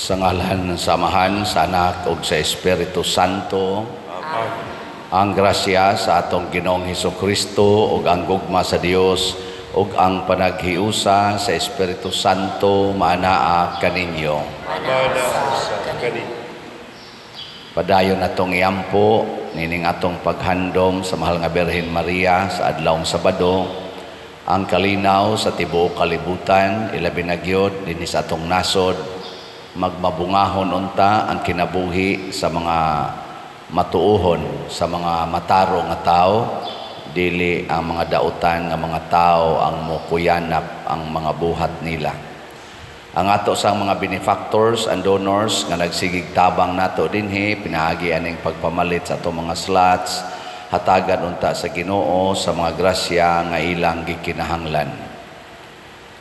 Sa ngalan sa Amahan, sa Anak ug sa Espiritu Santo. Amen. Ang grasya sa atong Ginoong Hesukristo ug ang gugma sa Dios ug ang panaghiusa sa Espiritu Santo maanaa kaninyo. Maanaa sa kaninyo. Padayon atong iampo nining atong paghandom sa Mahal nga Birhen Maria sa adlawng Sabado, ang kalinaw sa tibuok kalibutan, ilabi na gyud dinhi sa atong nasod, magmabungahon unta ang kinabuhi sa mga matuohon, sa mga matarong nga tao, dili ang mga dautan nga mga tao ang mukuyanap ang mga buhat nila. Ang ato sang mga benefactors and donors nga nagsigig tabang nato dinhi pinaagi aning pagpamalit sa atong mga slots, hatagan unta sa Ginoo sa mga grasya nga ilang gikinahanglan.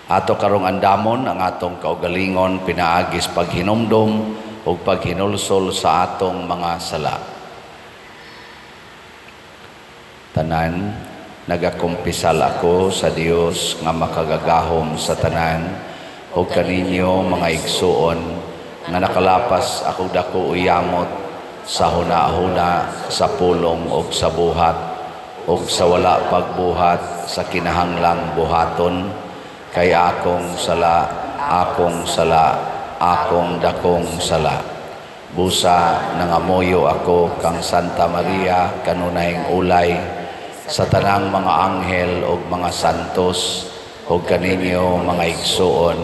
Ato karong andamon ang atong kaugalingon pinaagi sa paghinumdom ug paghinulsol sa atong mga sala. Tanan, nagakumpisal ako sa Dios nga makagagahom sa tanan ug kaninyo mga igsuon nga nakalapas ako dako uyamot sa huna-huna, sa pulong ug sa buhat ug sa wala pagbuhat sa kinahanglang buhaton, kay akong sala, akong sala, akong dakong sala. Busa nangamuyo ako kang Santa Maria kanunayng ulay, sa tanang mga anghel ug mga santos ug kaninyo mga igsuon,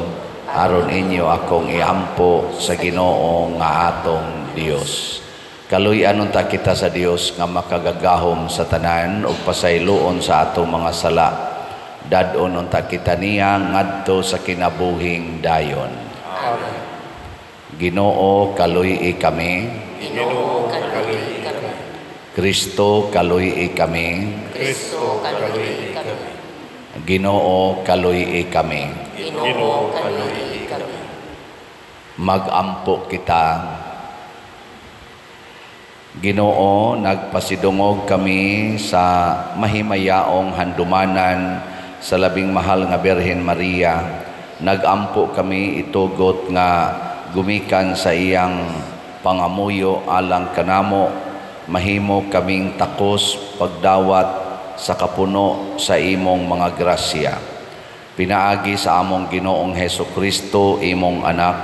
aron inyo akong iampo sa Ginoo nga atong Dios. Kaluy-an unta kita sa Dios nga makagagahom sa tanan ug pasayloon sa atong mga sala. Dad-on unta kita niya ngadto sa kinabuhing dayon. Amen. Ginoo, kaluy-i kami. Ginoo, kaluy-i kami. Kristo, kaluy-i kami. Kristo, kaluy-i kami. Ginoo, kaluy-i kami. Ginoo, kaluy-i kami. Magampo kita. Ginoo, nagpasidungog kami sa mahimayaong handumanan sa labing mahal nga Birhen Maria. Nagampo kami itugot nga gumikan sa iyang pangamuyo alang kanamo, mahimo kaming takos pagdawat sa kapuno sa imong mga grasya. Pinaagi sa among Ginoong Hesukristo, imong anak,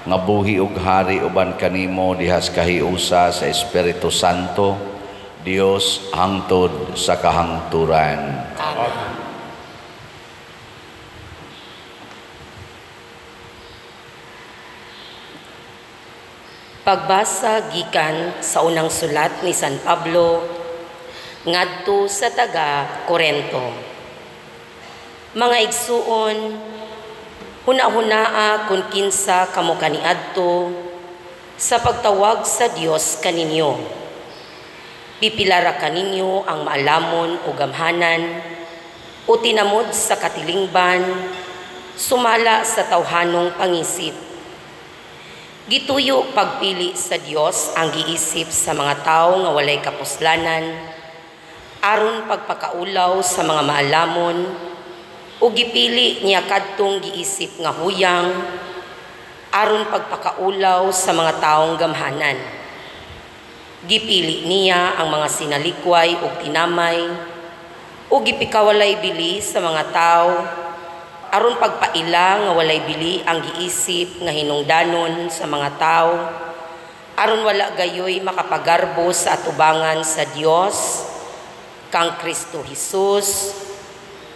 nga buhi ug hari uban kanimo dihas kahiusa sa Espiritu Santo, Dios hangtod sa kahangturan. Amen. Pagbasa gikan sa unang sulat ni San Pablo ngadto sa taga Korento. Mga igsuon, huna-hunaa kun kinsa kamo kaniadto sa pagtawag sa Dios kaninyo. Pipilara kaninyo ang maalamon o gamhanan o tinamod sa katilingban, sumala sa tawhanong pangisip. Gituyo pagpili sa Dios ang giisip sa mga tawo nga walay kapuslanan, aron pagpakaulaw sa mga maalamon, o gipili niya kadtong giisip nga huyang, aron pagpakaulaw sa mga taong gamhanan. Gipili niya ang mga sinalikway ug tinamay, o gipikawalay bili sa mga tawo, aron pagpaila nga walay bili ang giisip nga hinungdanon sa mga tawo, aron wala gayoy makapagarbo sa atubangan sa Dios kang Kristo Hesus,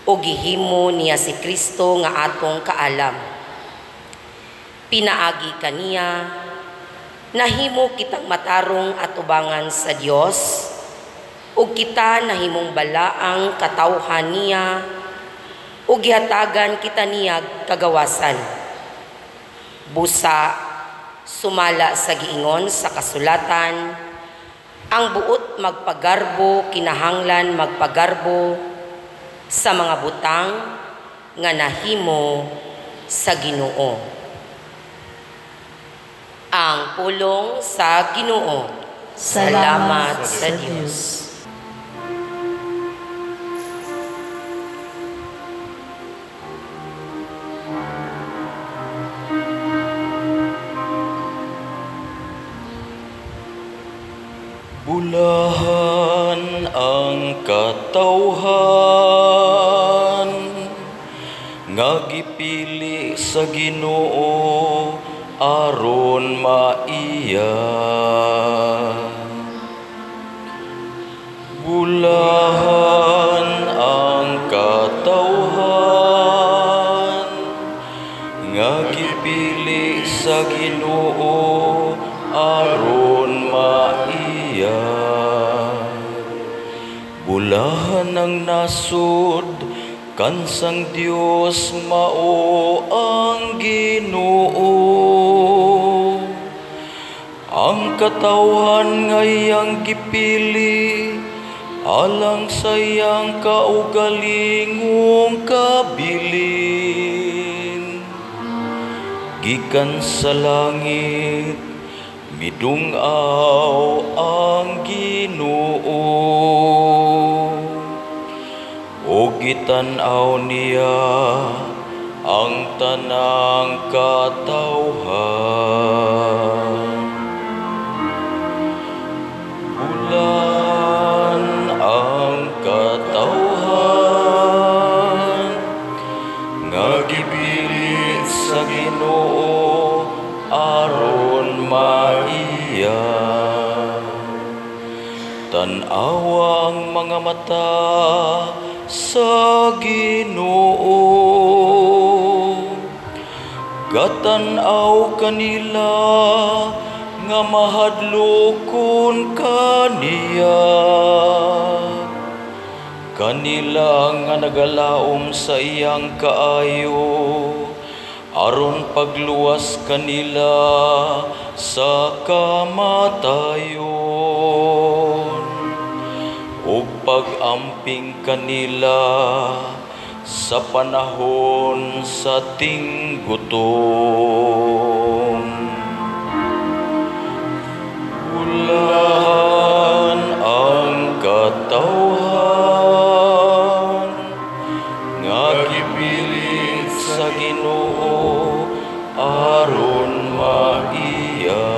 o gihimo niya si Kristo nga atong kaalam. Pinaagi kaniya nahimo kitang matarong atubangan sa Dios, ug kita nahimong balaang katawhan niya, ug gihatagan kita niya kagawasan. Busa sumala sa giingon sa kasulatan, ang buot magpagarbo kinahanglan magpagarbo sa mga butang nga nahimo sa Ginoo. Ang pulong sa Ginoo. Salamat sa Dios. katawhan nga gipili sa Ginoo aron maiya. Bulahan ang katawhan nga gipili sa Ginoo aron maiya. Bulahan ang nasod kansang Dios mao ang Ginoo. Ang katawhan nga iyang gipili alang sa iyang kaugalingong kabilin. Gikan sa langit midung-aw ang Ginoo, ug gitan-aw niya ang tanang katawhan. Bulan ang katawhan nga gipili sa Ginoo aron maiya. Tan-awa ang mga mata sa Ginoo, gatan-aw kanila nga mahadlokon kaniya. Kanila nga nagalaom sa iyang kaayo, aron pagluwas kanila sa kamatayon, ug pag-amping kanila sa panahon sa tinggutom. Bulahan ang katawhan nga gipili sa Ginoo aron maiya.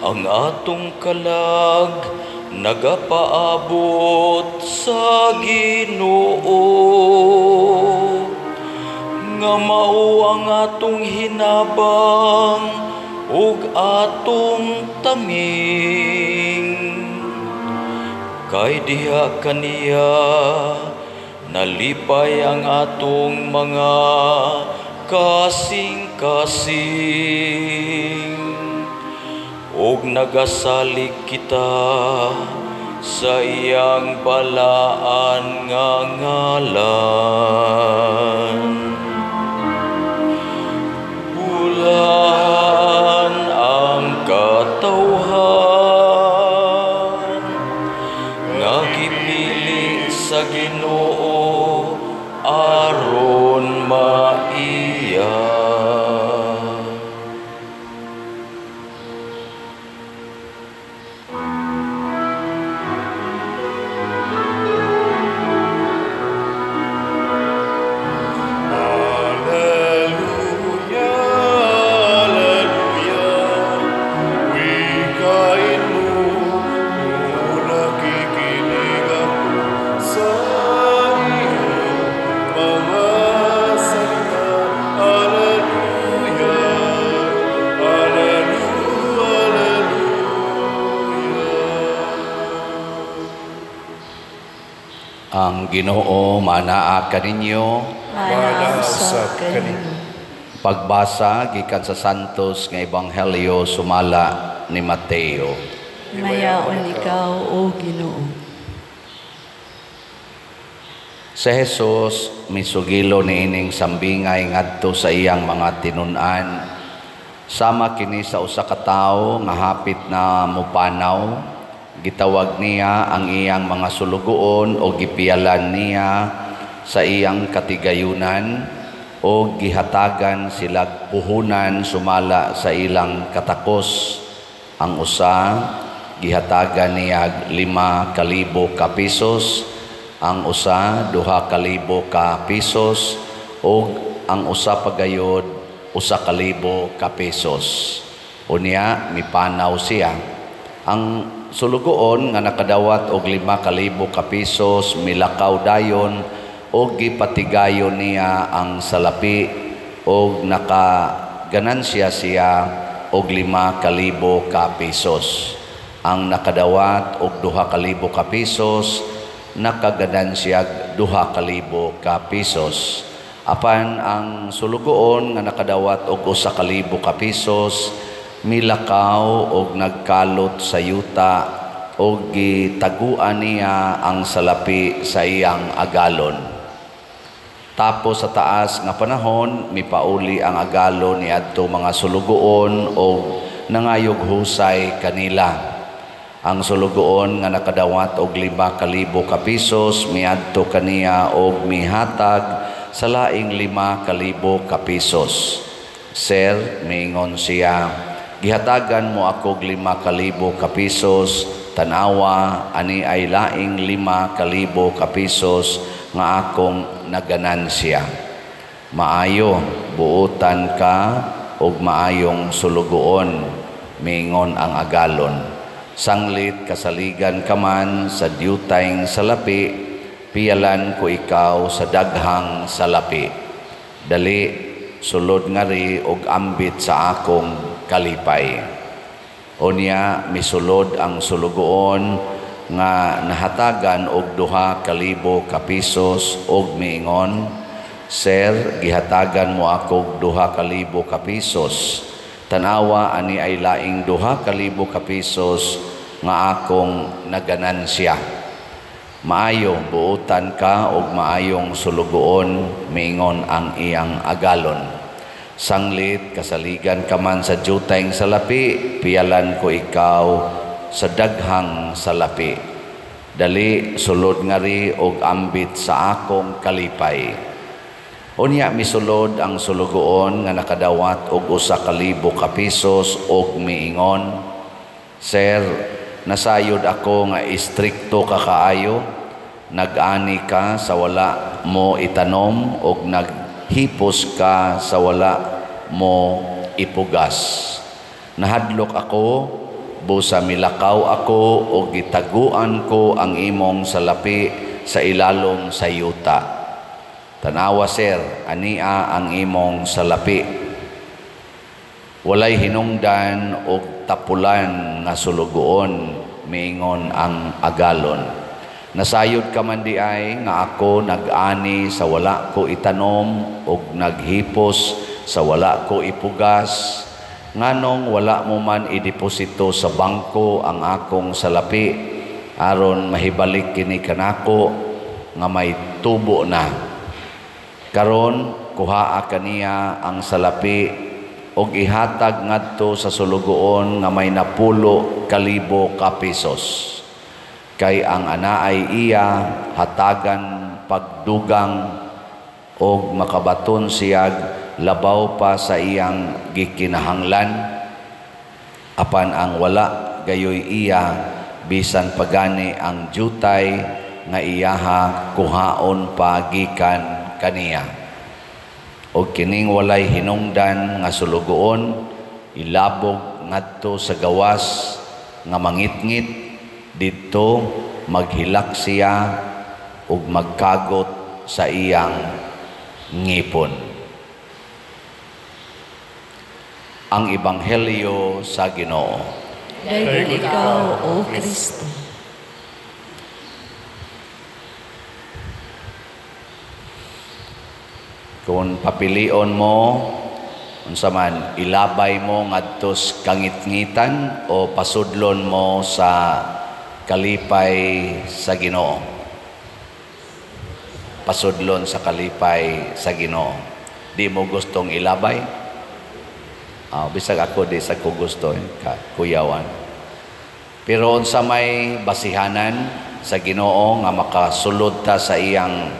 Ang atong kalag nagapaabot sa Ginoo, nga mao ang atong hinabang ug atong taming. Kay diha kaniya nalipay ang atong mga kasing-kasing, ug nagasalig kita sa iyang balaan nga ngalan. Bulahan ang katawhan nga gipili sa Ginoo aron maiya. Ang Ginoo manaa kaninyo. Manaa usab kaninyo. Pagbasa gikan sa Santos nga Ebanghelyo sumala ni Mateo. Mayaon ikaw, o Ginoo. Si Jesus misugilo niining sambingay ngadto sa iyang mga tinun-an. Sama kini sa usa ka tawo nga hapit na mopanaw. Gitawag niya ang iyang mga sulugoon o gipiyalan niya sa iyang katigayunan o gihatagan sila puhunan sumala sa ilang katakos. Ang usa gihatagan niya 5,000 ka pesos, ang usa 2,000 ka pesos, ug ang usa pagayod 1,000 ka pesos. Unya mipanaw siya. Ang sulugoon nga nakadawat og 5,000 ka pesos milakaw dayon og gipatigayon niya ang salapi og nakaganansya siya og 5,000 ka pesos. Ang nakadawat og 2,000 ka pesos nakaganansya 2,000 ka pesos. Apan ang sulugoon nga nakadawat og 1,000 ka pesos milakaw og nagkalot sa yuta og gitaguan niya ang salapi sa iyang agalon. Tapos sa taas nga panahon mipauli ang agalon niadto mga sulugoon og nangayog husay kanila. Ang sulugoon nga nakadawat og 5,000 ka pesos miadto kaniya og mihatag sa laing 5,000 ka pesos. Sir, miingon siya, gihatagan mo ako og 5,000 ka pesos, tanawa ani ay laing 5,000 ka pesos nga akong naganansya. Maayo, buotan ka og maayong sulugoon, miingon ang agalon. Sanglit kasaligan ka man sa dyutayng salapi, piyalan ko ikaw sa daghang salapi. Dali, sulod ngari og ambit sa akong kalipay. Unya misulod ang sulugoon nga nahatagan og 2,000 ka pesos og miingon, Sir, gihatagan mo ako og 2,000 ka pesos. Tanawa ani ay laing 2,000 ka pesos nga akong naganansya. Maayo, buotan ka og maayong sulugoon, miingon ang iyang agalon. Sanglit kasaligan ka man sa dyutayng salapi, piyalan ko ikaw sa daghang salapi. Dali, sulod ngari og ambit sa akong kalipay. Unya misulod ang sulugoon nga nakadawat og 1,000 ka pesos og miingon, Sir, nasayod ako nga istrikto ka kaayo, nag-ani ka sa wala mo itanom og naghipos ka sa wala mo ipugas. Nahadlok ako, busa milakaw ako og gitaguan ko ang imong salapi sa ilalom sa yuta. Tanawa, sir, ania ang imong salapi. Walay hinungdan og tapulan nga sulugoon, miingon ang agalon. Nasayod ka man di ay nga ako nag-ani sa wala ko itanom og naghipos sa wala ko ipugas. Nganong wala mo man ideposito sa bangko ang akong salapi, aron mahibalik kini kanako nga may tubo na. Karon kuhaa kaniya ang salapi og ihatag ngadto sa sulugoon nga may 10,000 ka pesos. Kay ang anaay iya hatagan pagdugang og makabaton siyag labaw pa sa iyang gikinahanglan. Apan ang wala gayoy iya bisan pagani ang jutay nga iyaha kuhaon pa gikan kaniya. Og kining walay hinungdan nga sulugoon ilabog ngadto sa gawas nga mangitngit, didto maghilak siya ug magkagot sa iyang ngipon. Ang Ebanghelyo sa Ginoo. Dayon ikaw, O Kristo. Kung papilion mo, unsa man, ilabay mo ngadtos kangitngitan o pasudlon mo sa kalipay sa Ginoo. Pasudlon sa kalipay sa Ginoo. Di mo gustong ilabay? Bisag ako di sa ko gusto, kuyawan. Pero unsa may basihanan sa Ginoo nga makasulod ta sa iyang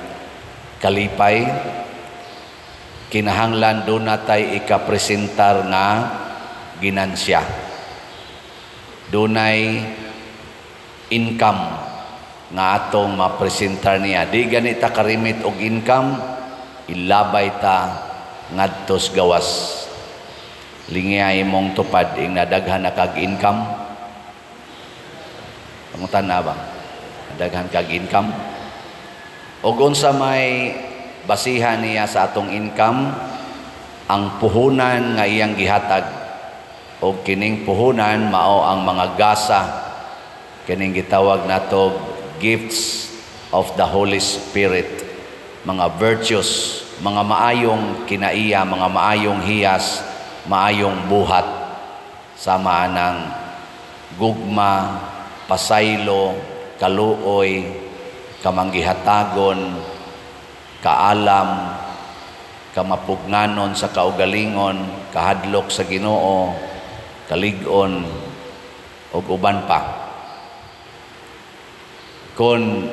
kalipay, kinahanglan doon natay ikapresentar nga ginansya. Dunay income nga atong mapresentar niya. Di ganita karimit og income, ilabay ta ngadtos gawas. Lingiyay mong tupad ing nadaghan na kag income. Pangutan-a ba? Daghan kag income. Og unsa may basihan niya sa atong income? Ang puhunan nga iyang gihatag. Og kining puhunan mao ang mga gasa, kining gitawag nato gifts of the Holy Spirit, mga virtues, mga maayong kinaiya, mga maayong hiyas, maayong buhat, sama ng gugma, pasaylo, kaluoy, kamanggihatagon, kaalam, kamapugnganon sa kaugalingon, kahadlok sa Ginoo, kalig-on, ug uban pa. Kung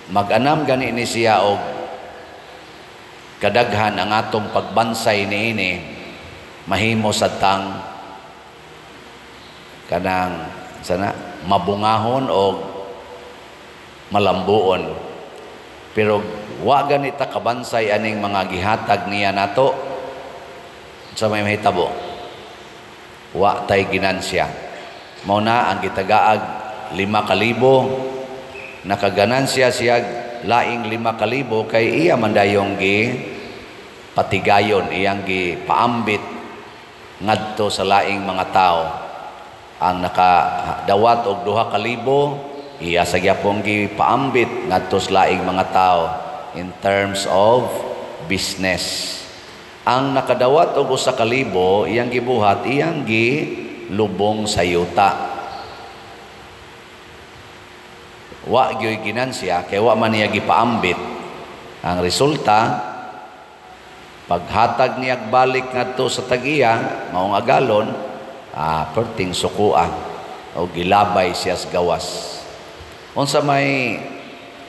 mag-anam gani ni siya og kadaghan ang atong pagbansay niini, mahimo sa tang kanang sana mabungahon o malambuon. Pero wa gani ta kabansay aning mga gihatag niya nato, sa may mahitabo, wa tay ginansya. Mao na ang gitagaag 5,000, nakaganansya siya laing 5,000 kay iya man dayong gi patigayon, iyang gi paambit ngadto sa laing mga tao. Ang nakadawat og 2,000, iya sa gyapon gi paambit ngadto sa laing mga tao in terms of business. Ang nakadawat og 1,000, iyang gibuhat, iyang gi lubong sa yuta. Wa gyoy ginansya kay wa man niya gipaambit. Ang resulta, paghatag niya balik ngadto sa tag-iya, maong agalon, perting sukua o gilabay siya sa gawas. Unsa may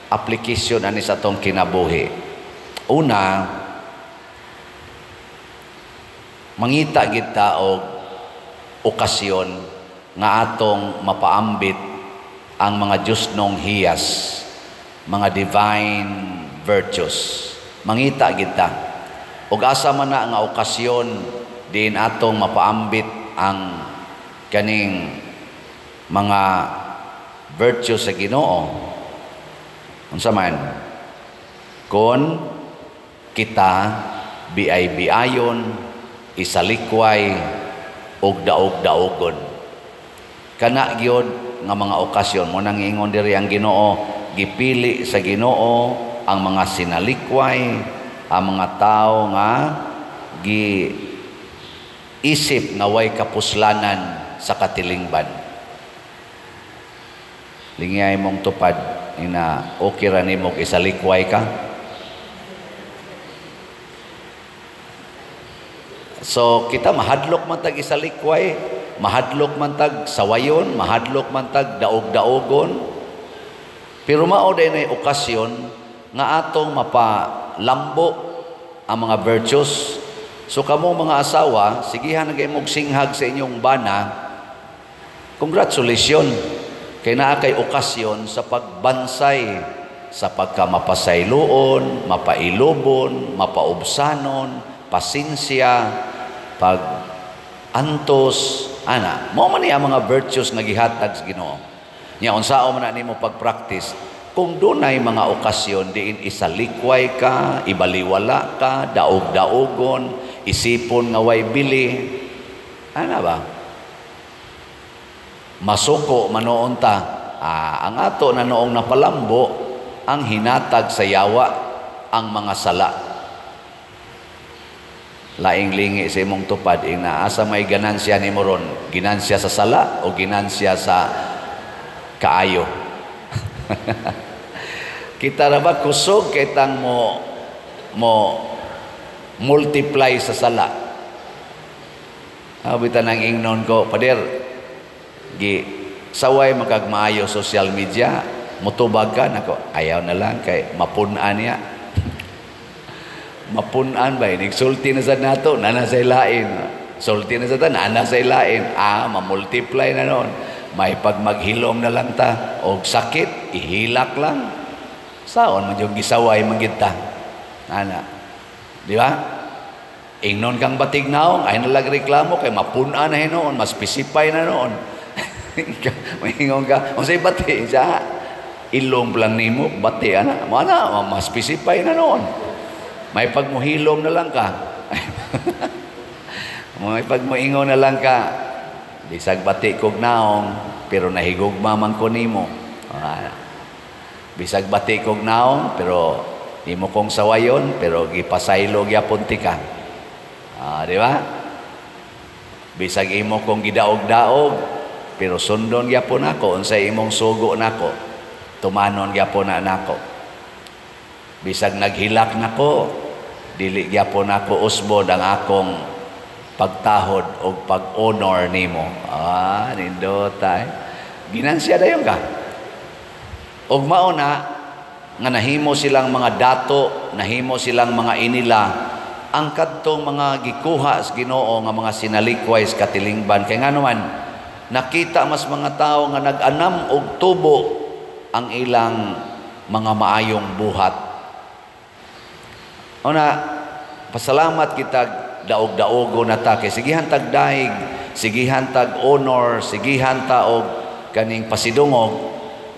application ani sa atong kinabuhi? Una, mangita kita og okasyon nga atong mapaambit ang mga Diyosnong hiyas, mga divine virtues. Mangita kita. Og asa man na nga okasyon diin atong mapaambit ang kaning mga virtues sa Ginoo? Unsa man? Kon kita biay-biayon, isalikway og daog-daogon. Kana gyud nga mga okasyon mo nang ingon diri ang Ginoo, gipili sa Ginoo ang mga sinalikway, ang mga tao nga gi isip nga way kapuslanan sa katilingban. Lingay mong tupad ina okay ra nimo isalikway ka. So kita mahadlok man tag isalikway, mahadlok man tag sawayon, mahadlok man tag daog-daogon. Pero mao day nay okasyon nga atong mapalambo ang mga virtues. So kamo mga asawa, sigihan na kay mog singhag sa inyong bana. Congratulations kay naa kay okasyon sa pagbansay, sa pagkamapasayloon, mapailobon, mapaubsanon, pasensya, pag antos, ana. Mao man ni ang mga virtues nga gihatag sa Ginoo. Nya unsao man na nimo pag-practice kung dunay mga okasyon diin isalikway ka, ibaliwala ka, daog-daogon, isipon nga way bili, ana ba? Masuko manoon ta. Ang ato na noong napalambo ang hinatag sa yawa ang mga sala. Laing lingi sa imong tupad, ing naasa may ganansya nimo ron, ginansya sa sala o ginansya sa kaayo? Kita ra ba kusog kitang mo multiply sa sala? Habitan ang ingnon ko, pader, gi saway makagmaayo social media, mutubag ka nako, ayaw na lang kay mapun-an niya. Mapun-an ba? Nagsulti na sa nato, nana sa ilain. Sulti na sa ta, nana sa ilain. Mamultiply na noon. May pagmaghilom na lang ta. Og sakit, ihilak lang. Saon man yung gisaway man gid ta. Ana. Di ba? Ingnon kang batig naong, ay nalag reklamo kay mapun-an na hinoon, mas specify na noon. Moingon ka, unsay bati sa ilong lang nimo, bati ana. Mo ana, ma-specify na noon. May pagmuhilom na lang ka. May pagmuingon na lang ka. Bisag bati kog naong, pero nahigugma man ko nimo. Ah, bisag bati kog naong, pero nimo kong sawayon, pero gipasaylo gyapon tika. Ah, di ba? Bisag imo kong gidaog-daog, pero sundon gyapon ako unsay imong sugo nako. Tumanon gyapon na nako. Bisag naghilak nako, dili gyapon nako usbon ang akong pagtahod o pag-honor nimo. Ah, nindota eh. Ginansya dayon ka. Og mao na nga nahimo silang mga dato, nahimo silang mga inila, ang kadtong mga gikuha sa Ginoo nga mga sinalikway sa katilingban. Kay ngano man, nakita mas mga tao nga nag-anam og tubo ang ilang mga maayong buhat. Una, pasalamat kita daog-daogo na ta kay sigihan tag daig, sigihan tag honor, sigihan ta og kaning pasidungog,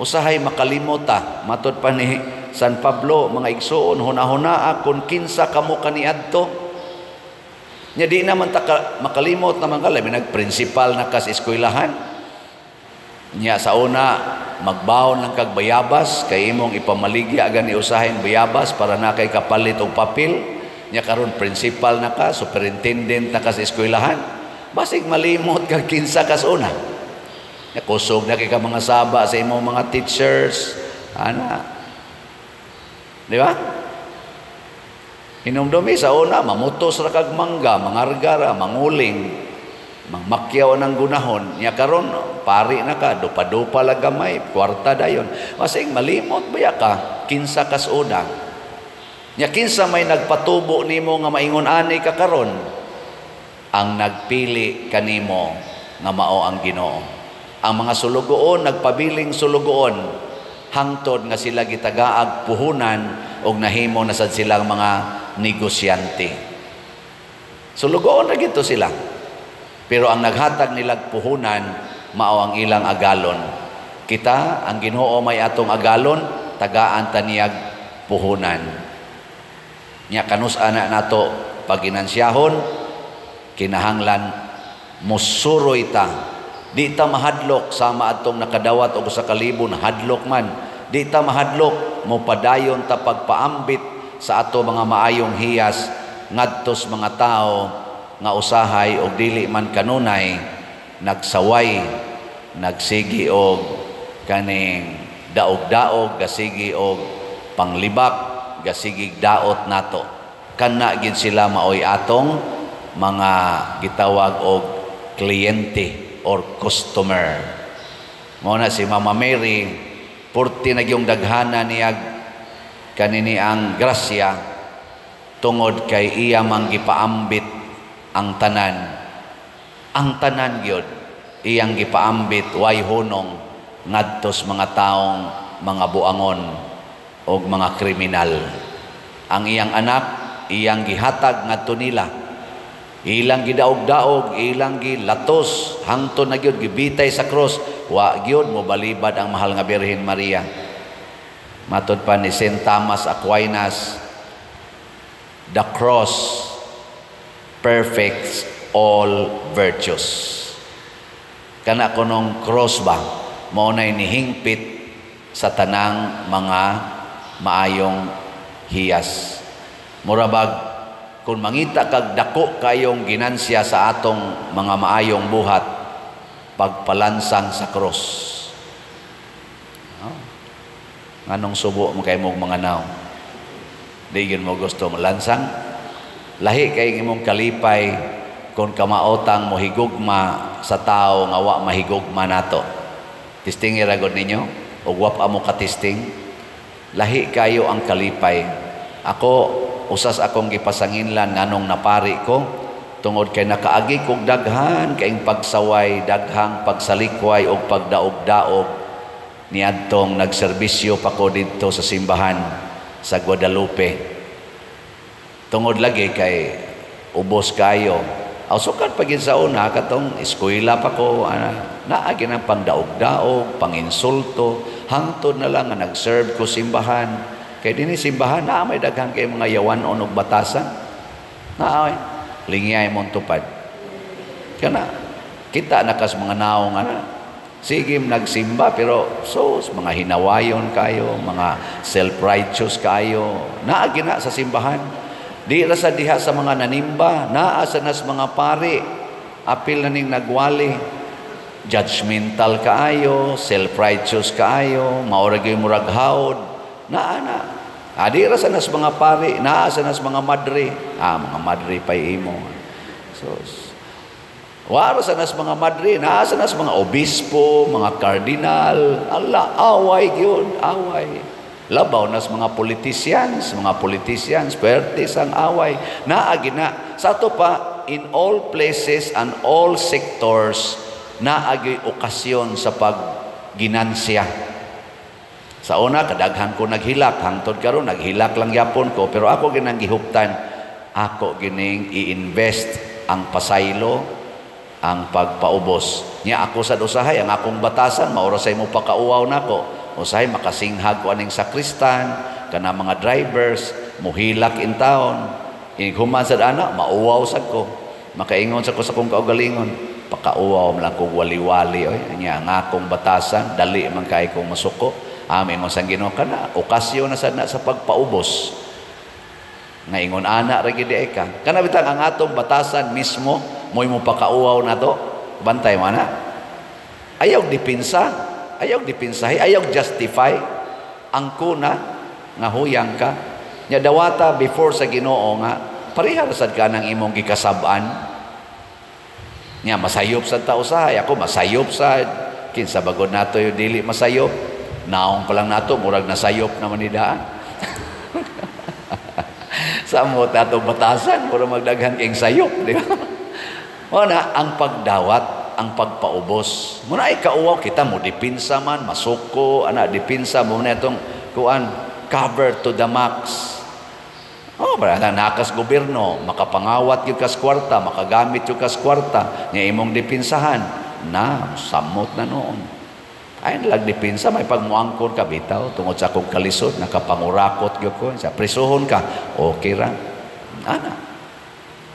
usahay makalimot ta. Matod pa ni San Pablo, mga igsuon, hunahunaa kung kinsa kamo kaniadto. Nya di naman ta makalimot naman ka, labi nagprinsipal na ka sa eskwelahan. Nya sa una, magbaon lang kag bayabas, kay imong ipamaligya gani usahin bayabas para na kay kapalit og papel. Nya karon principal na ka, superintendent na ka sa eskwelahan. Basig malimot kag kinsa kas una. Nya kusog na kay ka mga saba sa imong mga teachers, ana. Di ba? Hinumdumi sa una, mamutos ra kag mangga, mangargara, manguling, mangmakyaw ng gunahon. Nya karon pari na ka, dupa-dupa lang gamay, kwarta dayon. Masing malimot baya ka, kinsa kas una. Nya kinsa may nagpatubo nimo nga maingon ani ka karon, ang nagpili kanimo nga mao ang Ginoo. Ang mga sulugoon nagpabiling sulugoon hangtod nga sila gitagaag puhunan og nahimo na sad silang mga negosyante. Sulugoon ra gito sila. Pero ang naghatag nilag puhunan mao ang ilang agalon. Kita ang Ginoo may atong agalon, tagaan ta niyag puhunan. Nya kanus ana nato paginansiyahon, kinahanglan musuroy ta. Di ta mahadlok sama atong nakadawat og sa kalibon, hadlok man. Di ta mahadlok, mopadayon ta pagpaambit sa ato mga maayong hiyas ngadtos mga tao nga usahay og dili man kanunay nagsaway, nagsigi og kaning daog-daog, gasigi og panglibak, gasigig daot nato. Kana gid sila maoy atong mga gitawag og kliyente or customer. Mao na si Mama Mary, purti na gyung daghana niyag kanini ang grasya tungod kay iya mang gipaambit ang tanan. Ang tanan gyud iyang gipaambit, way hunong ngadtos mga taong mga buangon og mga kriminal. Ang iyang anak iyang gihatag ngadto nila. Ilang gidaog-daog, ilang gilatos, hangtod na gyud gibitay sa cross, wa gyud mobalibad ang mahal nga Birhen Maria. Matod pa ni Saint Thomas Aquinas, the cross perfects all virtues. Kana kunong cross ba, mao nay nihingpit sa tanang mga maayong hiyas. Murabag kung mangita kag dako kayong ginansya sa atong mga maayong buhat, pagpalansang sa cross. Oh. Nganong subo mo kay mong mga naw? Di yun mo gusto malansang? Lahi kay imong kalipay kung kamaotang mohigugma sa tao nga wa mahigugma nato. Testing ra gud ninyo ug wa pa mo katesting. Lahi kayo ang kalipay. Ako usas akong gipasanginlan nganong napari ko tungod kay nakaagi kog daghan kaing pagsaway, daghang pagsalikway og pagdaog-daog niadtong nagserbisyo pa ko didto sa simbahan sa Guadalupe. Tungod lagi kay ubos kayo, Aw sukad pa gyud sa una, katong eskwela pa ko, ana, naa gyud ang pangdaog-daog, panginsulto, hangtod na lang nga nag-serve ko simbahan. Kay dinhi simbahan naa may daghan kay mga yawan-on og batasan. Naa lingyay mong tupad. Kana kita na kas mga naong ana. Sige nagsimba pero so mga hinawayon kayo, mga self-righteous kayo, naa gina sa simbahan. Di ra sa diha sa mga nanimba, naa sa nas mga pari, apil na ning nagwali. Judgmental kaayo, self-righteous kaayo, mao ra gyud murag hawd, naa na. Di ra sa nas mga pari, naa sa nas mga madre. Mga madre pa'y imo. So, wara sa nas mga madre, naa sa nas mga obispo, mga kardinal, ala, away gyud, away. Labaw nas mga politicians, pertis ang away. Naa gina. Sa ato pa, in all places and all sectors, naa gyud okasyon sa pagginansya. Sa una, kadaghan ko naghilak. Hangtod karon naghilak lang yapon ko. Pero ako ginang gihuptan, ako gining i-invest ang pasaylo, ang pagpaubos. Nya ako sa usahay, ang akong batasan, maura sa imo pakauwaw nako. Usahay makasinghag ko aning sakristan, kana mga drivers, muhilak in town. Ighuman sad ana, mauwaw sad ko. Makaingon sa ko sa akong kaugalingon, pakauwaw man lang kog wali-wali oy. Nya ang akong batasan, dali man kay kong masuko. Amingon sa Ginoo kana, okasyon na sad na sa pagpaubos. Nga ingon ana ra gid ka. Kana bitang ang atong batasan mismo mo'y mo pakauwaw na to. Bantay mo na. Ayaw dipinsa, ayaw dipinsahi, ayaw justify ang kuna nga huyang ka. Nya dawata before sa Ginoo nga pareha ra sad ka nang imong gikasab-an. Nya masayop sad ta usahay, ako masayop sad. Kinsa bagod nato yung dili masayop. Naong pa lang nato murag nasayop naman ni daan. Sa mo tato batasan murag magdaghan kay sayop, di ba? Muna ang pagdawat, ang pagpaubos. Muna ay kauwaw kita mo dipinsa man, masuko, ana dipinsa mo na itong kuan cover to the max. Oh, para na nakas gobyerno, makapangawat gyud kas kwarta, makagamit gyud kas kwarta, nya imong dipinsahan na samot na noon. Ay lag dipinsa may pagmuangkon ka bitaw tungod sa akong kalisod nakapangurakot gyud ko sa prisuhon ka, okay ra. Ana.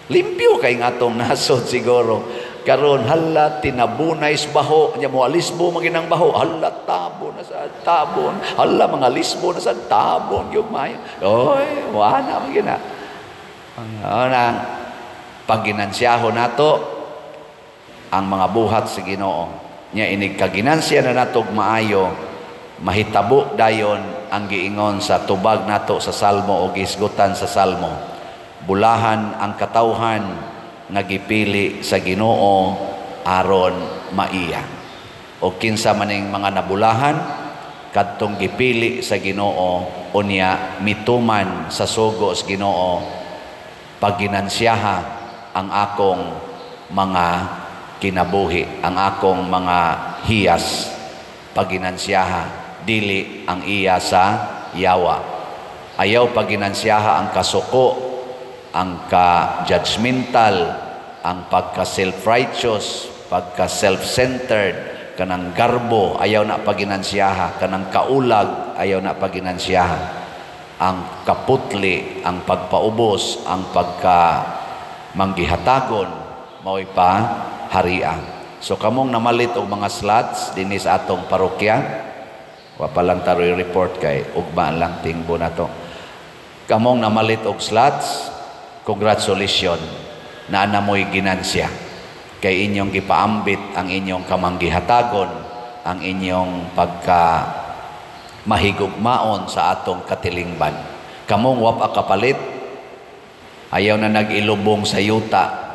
Limpyo kay nga atong nasod siguro. Karon hala tinabunay sa baho, nya mo alisbo maginang baho, hala tabo na sa tabon, hala mga lisbo na sa tabon gyud maayo. Oy, wala magina. Ana pagginansyahon nato ang mga buhat sa Ginoo. Nya inig kaginansya na natog maayo, mahitabo dayon ang giingon sa tubag nato sa Salmo o gisgutan sa Salmo. Bulahan ang katawhan nga gipili sa Ginoo aron maiya. O kinsa maning mga nabulahan kadtong gipili sa Ginoo unya mituman sa sugo sa Ginoo, paginansyaha ang akong mga kinabuhi, ang akong mga hiyas, paginansyaha dili ang iya sa yawa. Ayaw paginansyaha ang kasuko, ang ka-judgmental, ang pagka-self-righteous, pagka-self-centered, kanang garbo, ayaw na paginansyaha, kanang kaulag, ayaw na paginansyaha, ang kaputli, ang pagpaubos, ang pagka-manggihatagon, mao'y pa haria. So kamong namalit og mga slots dinhi sa atong parokya, wa pa lang taroy report kay ugma lang tingbo na to. Kamong namalit og slots, congratulations, naa na mo'y ginansya. Kay inyong gipaambit ang inyong kamanggihatagon, ang inyong pagka mahigugmaon sa atong katilingban. Kamong wa pa kapalit, ayaw na nag-ilubong sa yuta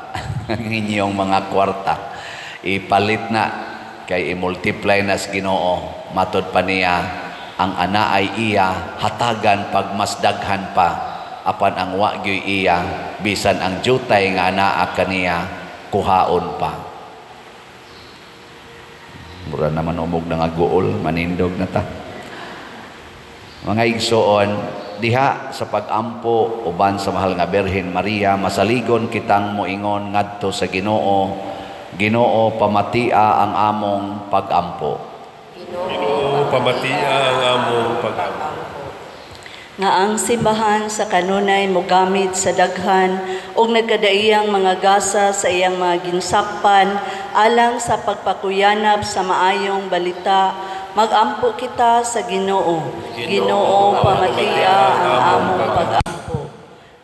ang inyong mga kwarta. Ipalit na kay i-multiply na sa Ginoo. Matod pa niya ang ana ay iya hatagan pag mas daghan pa, apan ang wa gyoy iya bisan ang jutay nga anaa kaniya kuhaon pa. Mura naman umog na nga guol, manindog na ta. Mga igsoon, Diha sa pagampo uban sa mahal nga Birhen Maria, masaligon kitang moingon ngadto sa Ginoo. Ginoo, pamatia ang among pagampo. Ginoo, pamatia ang among pagampo. Nga ang simbahan sa kanunay mogamit sa daghan og nagkadaiyang mga gasa sa iyang mga ginsakpan alang sa pagpakuyanap sa maayong balita, magampo kita sa Ginoo. Ginoo, pamatia ang among pagampo.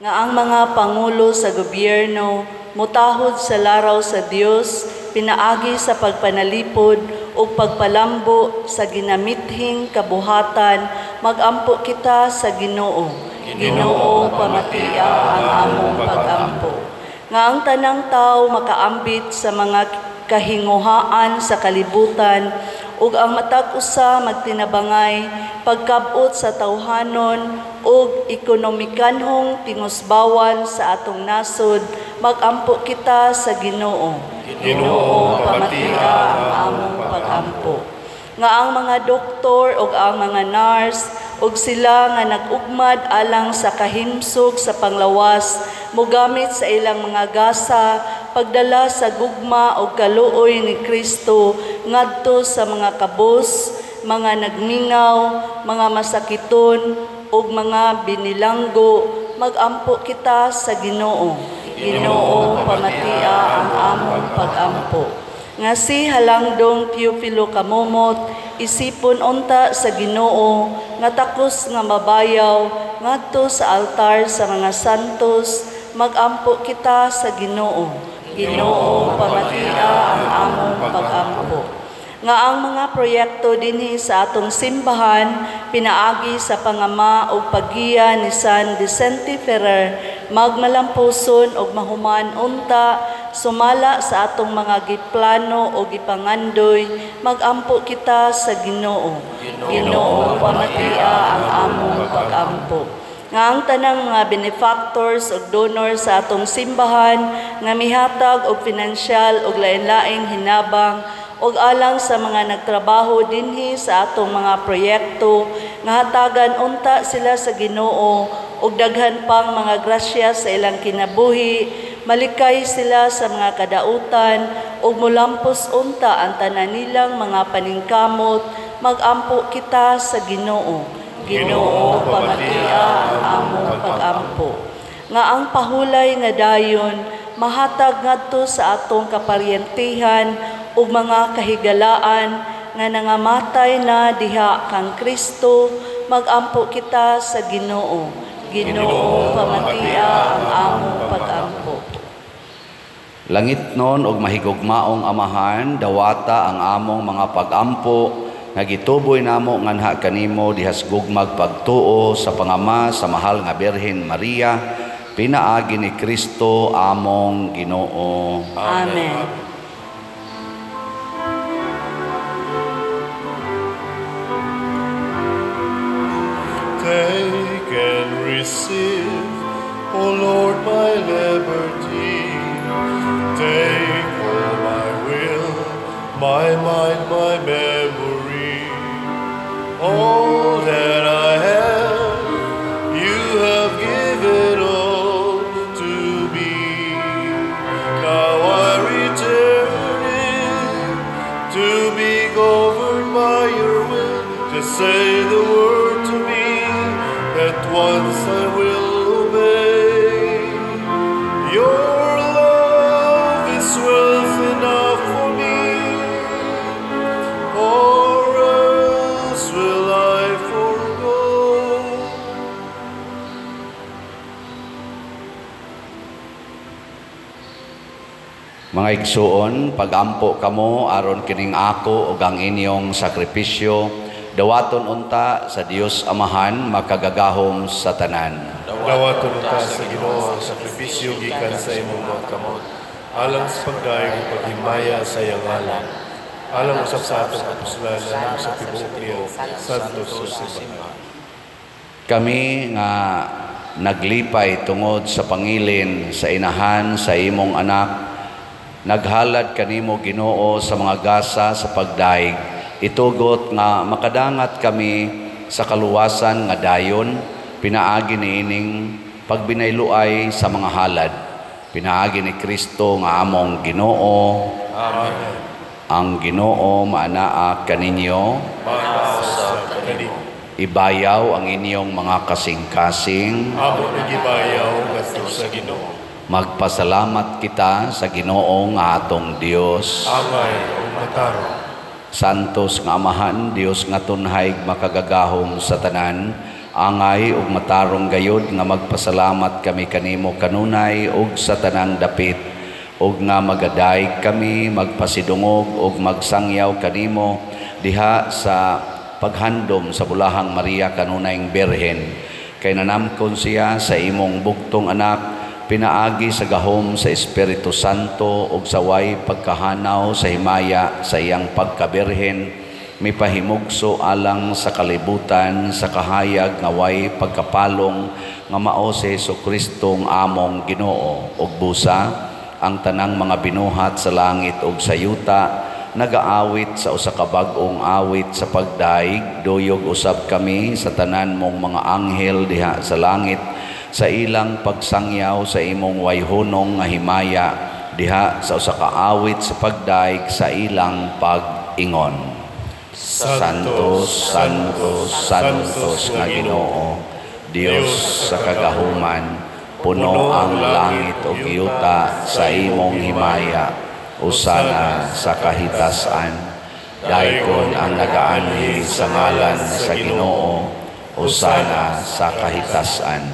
Nga ang mga pangulo sa gobyerno mutahod sa laraw sa Dios pinaagi sa pagpanalipod ug pagpalambo sa ginamithing kabuhatan, magampo kita sa Ginoo. Ginoo, pamatia ang among pagampo. Nga ang tanang tao makaambit sa mga kahinguhaan sa kalibutan ug ang matag usa magtinabangay pagkab-ot sa tawhanon ug ekonomikanhong tingusbawan sa atong nasod, magampo kita sa Ginoo. Ginoo, pamatia ang among pagampo. Nga ang mga doktor ug ang mga nurse ug sila nga nag-ugmad alang sa kahimsog sa panglawas mogamit sa ilang mga gasa pagdala sa gugma ug kaluoy ni Kristo ngadto sa mga kabos, mga nagmingaw, mga masakiton ug mga binilanggo, magampo kita sa Ginoo. Ginoo, pamatia ang among pagampo. Nga si Halangdong Teofilo Camomot, isipon unta sa Ginoo nga takos nga mabayaw ngadto sa altar sa mga santos, magampo kita sa Ginoo. Ginoo, pamatia ang among pagampo. Nga ang mga proyekto dinhi sa atong simbahan pinaagi sa pangama ug paggiya ni San Vicente Ferrer magmalampuson ug mahuman unta sumala sa atong mga giplano o gipangandoy, magampo kita sa Ginoo. Ginoo, pamatia ang among pagampo. Nga ang tanang mga benefactors ug donors sa atong simbahan nga mihatag og pinansyal ug lain-laing hinabang ug alang sa mga nagtrabaho dinhi sa atong mga proyekto, nga hatagan unta sila sa Ginoo ug daghan pang mga grasya sa ilang kinabuhi, malikay sila sa mga kadautan ug molampos unta ang tanan nilang mga paningkamot, magampo kita sa Ginoo. Ginoo, pamatia ang among pagampo. Nga ang pahulay nga dayon mahatag ngadto sa atong kaparyentihan ug mga kahigalaan nga nangamatay na diha kang Kristo, magampo kita sa Ginoo. Ginoo, pamatia ang among pagampo. Langit nun og mahigugmaong Amahan, dawata ang among mga pagampo nga gituboy namo nganha kanimo dihas gugmag pagtuo sa pangama sa mahal nga Birhen Maria, pinaagi ni Kristo among Ginoo. Amen. Take and receive, O Lord, my liberty. Take all my will, my mind, my memory. All that I have, you have given all to me. Now I return it to be governed by your will. Just say the word to me, at once I will obey. Your love is wealth enough for me, or else will I forgo. Mga igsuon, pagampo kamo aron kining ako ug ang inyong sakripisyo, dawaton unta sa Dios Amahan makagagahom sa tanan. Dawaton unta sa Ginoo ang sakripisyo gikan sa imong mga kamot, alang sa pagdayeg ug paghimaya sa iyang ngalan, alang usab sa atong kapuslanan ug sa tibuok niyang santos nga simbahan. Kami nga naglipay tungod sa pangilin sa inahan sa imong anak, naghalad kanimo Ginoo sa mga gasa sa pagdaig, itugot nga makadangat kami sa kaluwasan nga dayon pinaagi niining pagbinayluay sa mga halad, pinaagi ni Kristo nga among Ginoo. Amen. Ang Ginoo maanaa kaninyo. Maanaa kanimo. Ibayaw ang inyong mga kasing-kasing. Amo nagibayaw ngadto sa Ginoo. Magpasalamat kita sa Ginoo nga atong Dios. Angay ug matarong. Santos nga Amahan, Dios nga tunhay makagagahom sa tanan, angay ug matarong gayod nga magpasalamat kami kanimo kanunay ug sa tanang dapit, ug nga magadayeg kami, magpasidungog ug magsangyaw kanimo diha sa paghandom sa Bulahang Maria kanunayng Birhen. Kay nanamkon siya sa imong bugtong anak, pinaagi sa gahom sa Espiritu Santo ug sa way pagkahanaw sa himaya sa iyang pagkabirhen, mipahimugso alang sa kalibutan sa kahayag nga way pagkapalong nga mao si Hesukristo nga among Ginoo. Ug busa ang tanang mga binuhat sa langit ug sa yuta nagaawit sa usa ka bag-ong awit sa pagdaig, duyog usab kami sa tanan mong mga anghel diha sa langit sa ilang pagsangyaw sa imong wayhunong nga himaya diha sa usa ka awit sa pagdaig sa ilang pag-ingon. Santo, Santo, Santos nga Ginoo, Dios sa kagahuman, puno ang langit ug yuta sa imong himaya, usana sa kahitasan. Daykon ang nagaanhi sa ngalan sa Ginoo, usana sa kahitasan.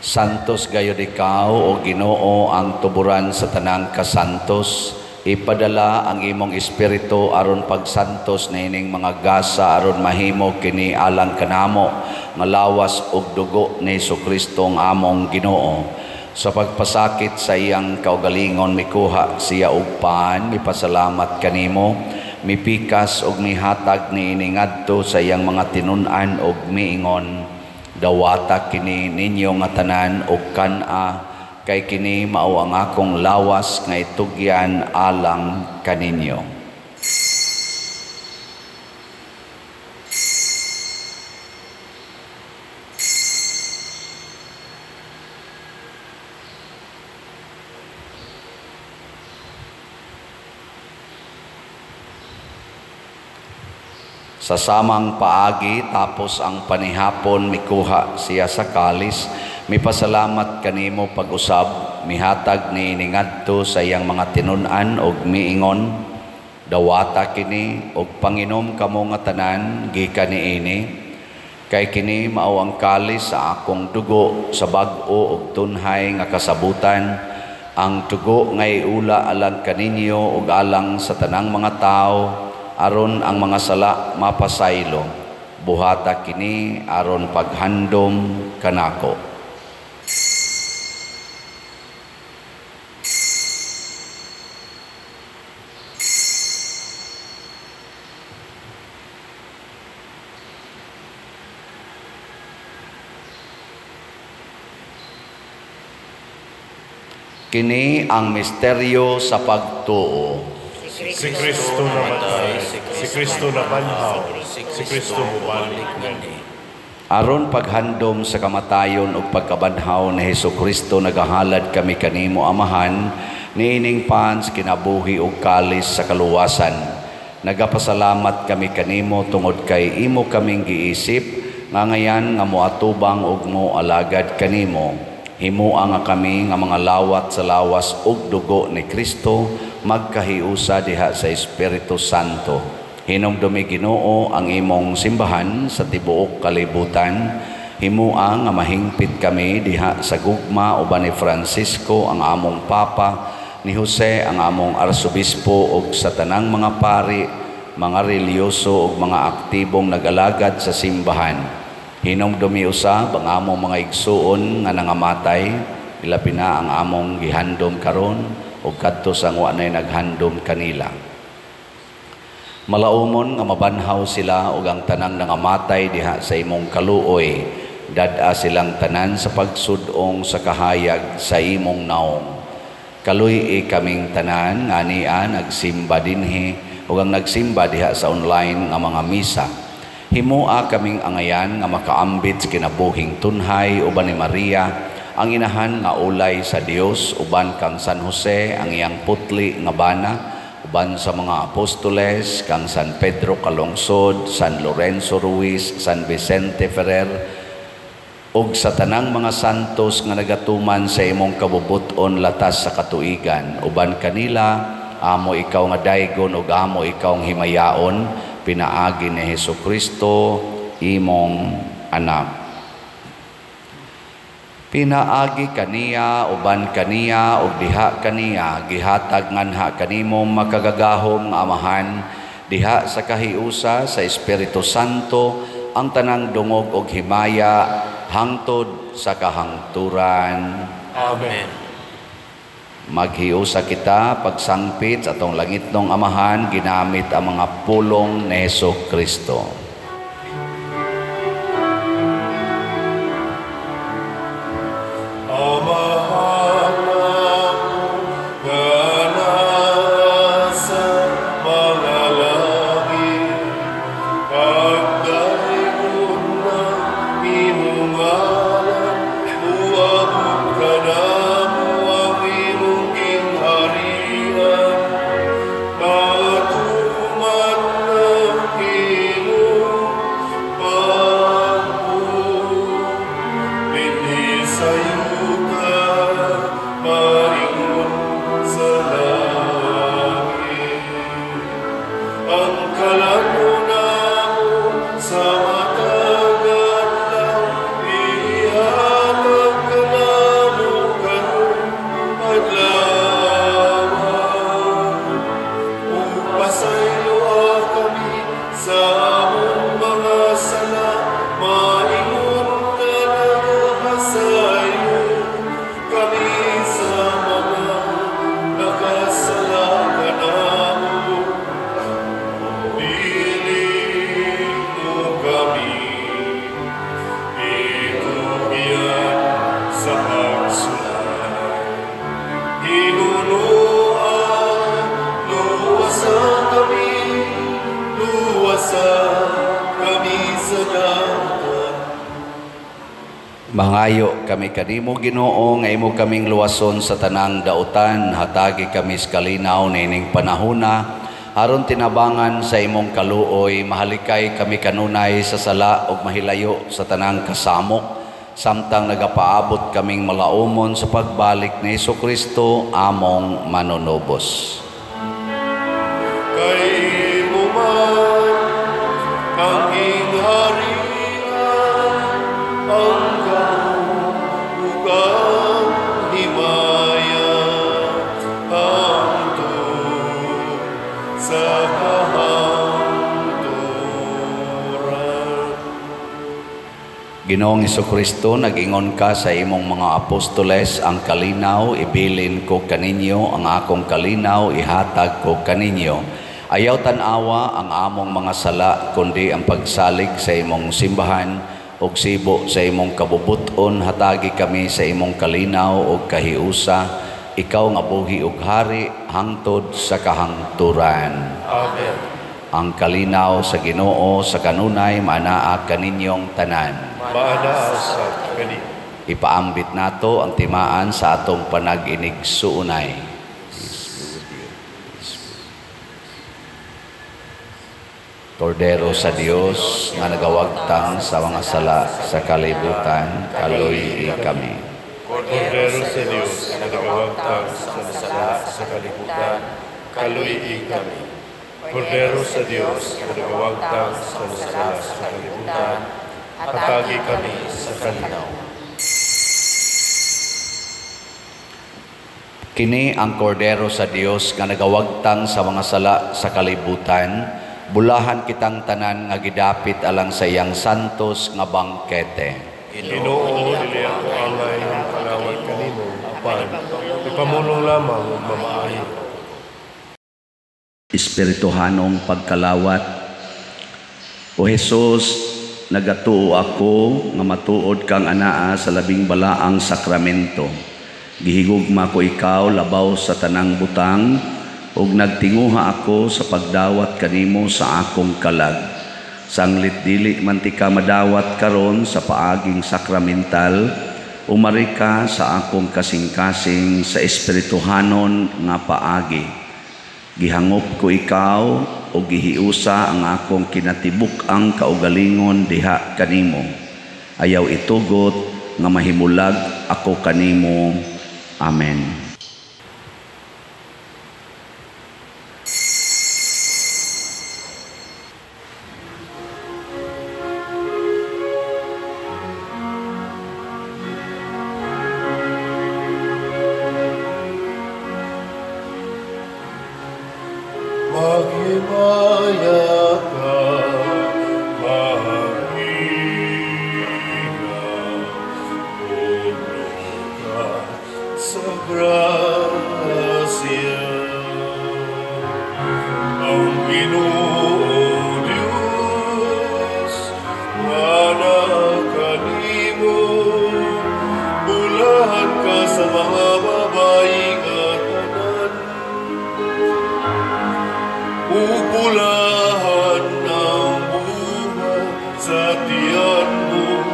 Santos gayud ikaw, o Ginoo, ang tuburan sa tanang kasantos. Ipadala ang imong espiritu aron pagsantos niining mga gasa aron mahimo kini alang kanamo nga lawas ug dugo ni Hesukristo ang among Ginoo. Sa pagpasakit sa iyang kaugalingon mikuha siya og pan, mipasalamat kanimo, mipikas ug mihatag niini ngadto sa iyang mga tinun-an ug miingon, dawata kini ninyo nga tanan og kan-a, kay kini mao ang akong lawas nga itugyan alang kaninyo. Sa samang paagi, tapos ang panihapon, mikuha siya sa kalis, mipasalamat kanimo pag-usab, mihatag niini ngadto sa iyang mga tinun-an og miingon, dawata kini og panginom kamo nga tanan gikan niini, kay kini mao ang kalis sa akong dugo sa bag-o og tunhay nga kasabutan, ang dugo nga iula alang kaninyo ug alang sa tanang mga tawo, aron ang mga sala mapasaylo. Buhata kini aron paghandom kanako. Kini ang misteryo sa pagtuo. Si Kristo namatay, si Kristo nabanhaw, si Kristo mubalik nganhi. Aron paghandom sa kamatayon ug pagkabanhaw ni Hesukristo, nagahalad kami kanimo Amahan niining pan sa kinabuhi ug kalis sa kaluwasan. Nagapasalamat kami kanimo tungod kay imo kaming giisip nga ngayan nga moatubang ug moalagad kanimo. Himua nga kami nga mga lawat sa lawas ug dugo ni Kristo magkahiusa diha sa Espiritu Santo. Hinumdumi Ginoo ang imong simbahan sa tibuok kalibutan. Himua nga mahingpit kami diha sa gugma uban ni Francisco ang among Papa, ni Jose ang among Arsobispo ug sa tanang mga pari, mga reliyoso ug mga aktibong nag-alagad sa simbahan. Hinumdumi usab ang among mga igsuon nga nangamatay, ilabi na ang among gihandom karon ug kadto sa wa nay naghandom kanila. Malaumon nga mabanhaw sila ug ang tanang nangamatay diha sa imong kaluoy, dad-a silang tanan sa pagsud-ong sa kahayag sa imong naong. Kaluy-i kaming tanan nga ania nagsimba dinhi ug ang nagsimba diha sa online nga mga misa. Himoa kaming angayan nga makaambit sa kinabuhing tunhay uban ni Maria, ang inahan nga ulay sa Dios, uban kang San Jose, ang iyang putli nga bana, uban sa mga apostoles, kang San Pedro Calungsod, San Lorenzo Ruiz, San Vicente Ferrer, ug sa tanang mga santos nga nagatuman sa imong kabubut-on latas sa katuigan. Uban kanila, amo ikaw nga daygon ug amo ikaw ang himayaon, pinaagi ni Hesukristo imong anak. Pinaagi kaniya, uban kaniya, ug diha kaniya, gihatag nganha kanimo makagagahom nga Amahan, diha sa kahiusa sa Espiritu Santo, ang tanang dungog ug himaya hangtod sa kahangturan. Amen. Maghiusa kita pagsangpit sa atong langitnong Amahan, ginamit ang mga pulong ni Hesukristo. Amahan nga nasa mga langit, pagdaygon ng imong ngalan, muabot kanamo ang imong gingharian, matuman ang imong pagbuot dinhi sa yuta, maingon sa langit. Ang kalan-on namo sa matag adlaw, ihatag kanamo karong adlaw. Ug pasayloa kami sa among mga sala, maingon nga nagapasaylo kami sa mga nakasala kanamo. Dili mo kami itugyan sa pagsulay. Hinunoa, luwasa kami sa dautan. Mangayo kami kanimo, Ginoo, nga imo kaming luwason sa tanang dautan, hatagi kami sa kalinaw niining panahona, aron tinabangan sa imong kaluoy, mahalikay kami kanunay sa sala ug mahilayo sa tanang kasamok, samtang nagapaabot kaming malaumon sa pagbalik ni Hesukristo among manunubos. Kay imo man ang gingharian, ang gahom ug ang himaya, hangtod sa kahangturan. Ginoong Hesukristo, nag-ingon ka sa imong mga apostoles, ang kalinaw ibilin ko kaninyo, ang akong kalinaw ihatag ko kaninyo. Ayaw tan-awa ang among mga sala, kundi ang pagsalig sa imong simbahan ug sibo sa imong kabubut-on, hatagi kami sa imong kalinaw ug kahiusa. Ikaw nga buhi ug hari hangtod sa kahangturan. Amen. Ang kalinaw sa Ginoo sa kanunay maanaa kaninyong tanan. Maanaa sa kani. Ipaambit nato ang timaan sa atong panag-inig-suunay. Kordero sa Dios nga nagawagtang sa mga sala sa kalibutan, kaluy-i kami. Kordero sa Dios nga nagawagtang sa mga sala sa kalibutan, kaluy-i kami. Kordero sa Dios nga nagawagtang sa mga sala sa kalibutan, hatagi kami sa kalinaw. Kini ang Kordero sa Dios nga nagawagtang sa mga sala sa kalibutan, bulahan kitang tanan nga gidapit alang sa iyang santos nga bangkete. Ginoo, dili ako angay nga makalawat kanimo, apan ipamulong lamang ug mamaayo. Espirituhanong pagkalawat. O Jesus, nagatuo ako nga matuod kang anaa sa labing balaang sakramento. Gihigugma ko ikaw labaw sa tanang butang, ug nagtinguha ako sa pagdawat kanimo sa akong kalag. Sanglit dili man tika madawat karon sa paaging sakramental, umari ka sa akong kasing-kasing sa espirituhanon nga paagi. Gihangop ko ikaw o gihiusa ang akong kinatibuk-ang kaugalingon diha kanimo. Ayaw itugot nga mahimulag ako kanimo. Amen. Maghimaya ka, Maria, puno ka sa grasya. Ang Ginoo Diyos nga naa kanimo, bulahan ka sa mga babayi nga tanan. Bulahan ang bunga sa tiyan mo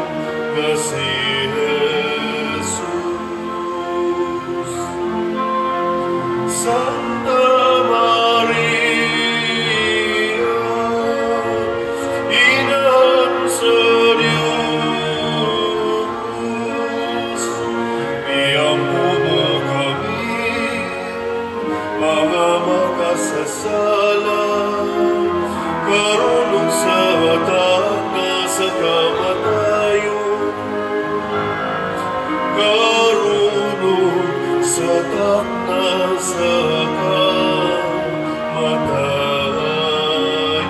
nga si Jesus. Santa Maria, Inahan sa Diyos, iampo mo kami, mga makasasala, karon ug sa takna sa kamatayon, karon ug sa takna sa kamatayon. Amen. Amen.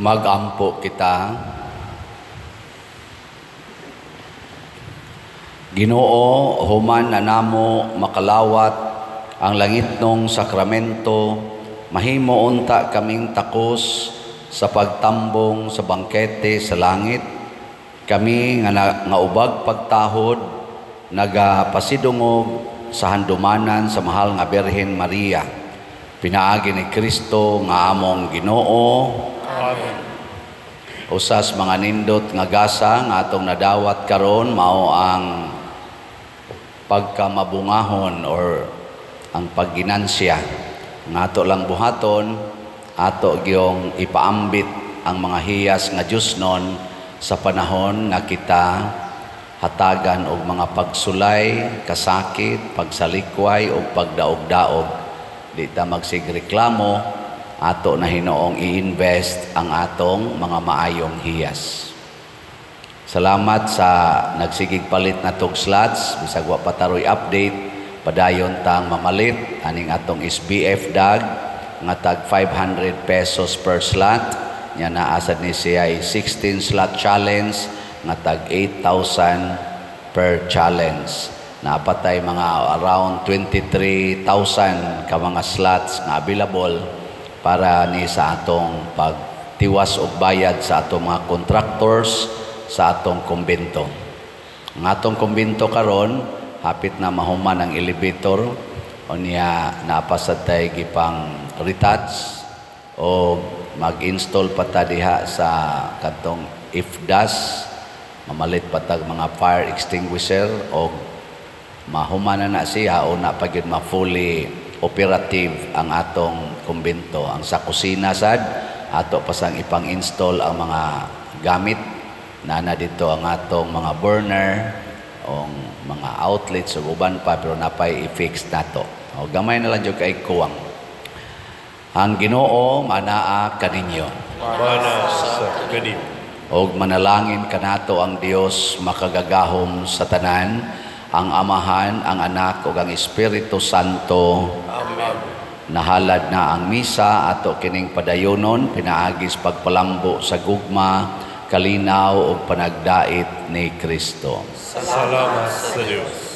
Magampo kita. Ginoo, human na namo makalawat ang langitnong sakramento, mahimo unta kaming takos sa pagtambong sa bangkete sa langit. Kami nga ubag pagtahod, nagapasidungog sa handumanan sa mahal nga Birhen Maria. Pinaagi ni Kristo nga among Ginoo. Amen. Usas mga nindot nga gasa nga atong nadawat karon mao ang pagkamabungahon or ang pagginansya. Nga ato lang buhaton, ato gyong ipaambit ang mga hiyas nga Diyosnon sa panahon nga kita hatagan og mga pagsulay, kasakit, pagsalikway og pagdaog-daog. Di ta magsigreklamo, ato na hinoong i-invest ang atong mga maayong hiyas. Salamat sa nagsigig palit na tog slots, bisag wa pa taroy update, padayon tang mamalit aning atong SBF dag nga tag 500 pesos per slot. Nya naa sad ni siya 16 slot challenge nga tag 8,000 per challenge. Naapatay mga around 23,000 ka mga slots nga available para ni sa atong pagtiwas og bayad sa atong mga contractors sa atong kumbento. Ang atong kumbento karon hapit na mahuman ang elevator o niya napasad tay gipang retouch o mag-install pa ta diha sa katong IFDAS, mamalit pa tag mga fire extinguisher o mahuman na siya o na pa gyud ma-fully operative ang atong kumbento. Ang sa kusina sad ato pa sang ipang-install ang mga gamit nana dito ang atong mga burner o mga outlets o uban pa, pero napay i-fix nato. O gamay na lang jud kay kuwang. Ang Ginoo manaa kaninyo. Mana sa kaninyo. Og manalangin kanato ang Dios makagagahom sa tanan, ang Amahan, ang Anak ug ang Espiritu Santo. Amen. Nahalad na ang misa ato kining padayonon pinaagis pagpalambo sa gugma, kalinaw ug panagdait ni Kristo. Salamat sa Dios.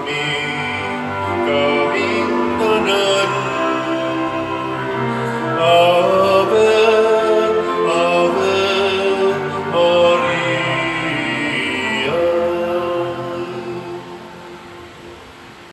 Amen.